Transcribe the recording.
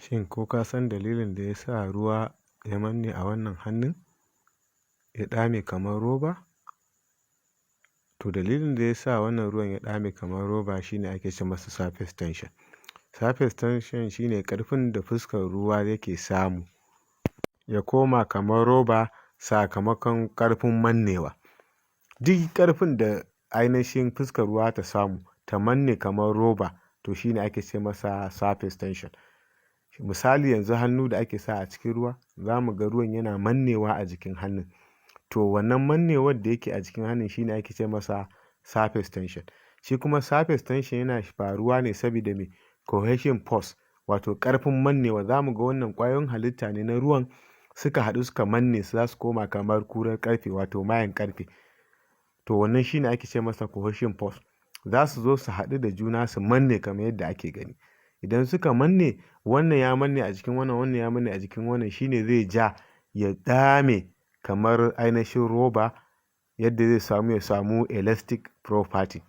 Shin ko ka san dalilin da ya sa ruwa ya manne a wannan hannun, ya ɗame kamar roba? To, dalilin da ya sa wannan ruwan ya ɗame kamar roba shi ne ake ce masa surface tension. Surface tension shi ne ƙarfin da fuskar ruwa yake samu ya koma kamar roba sakamakon ƙarfin mannewa. Duk ƙarfin da ainihin fuskar ruwa ta samu ta manne kamar roba, to shi ne ake ce masa surface tension. Misali, yanzu hannu da ake sawa a cikin ruwa, za mu ga ruwan yana mannewa a jikin hannun. To, wannan mannewar da yake a jikin hannun shi ne ake ce masa surface tension. Shi kuma surface tension yana faruwa ne sabida me? Cohesion force, wato ƙarfin mannewa. Za mu ga wannan ƙwayoyin halitta ne na ruwan suka haɗu suka manne, za su koma kamar kurar ƙarfe, wato mayen ƙarfe. To, wannan shi ne ake ce masa cohesion force. Za su zo su haɗu da juna su manne kamar yadda ake gani. Idan suka manne, wannan ya manne a jikin wannan, wannan ya manne a jikin wannan, shi ne zai ja ya ɗame kamar ainihin roba, yadda zai samu ya samu elastic property.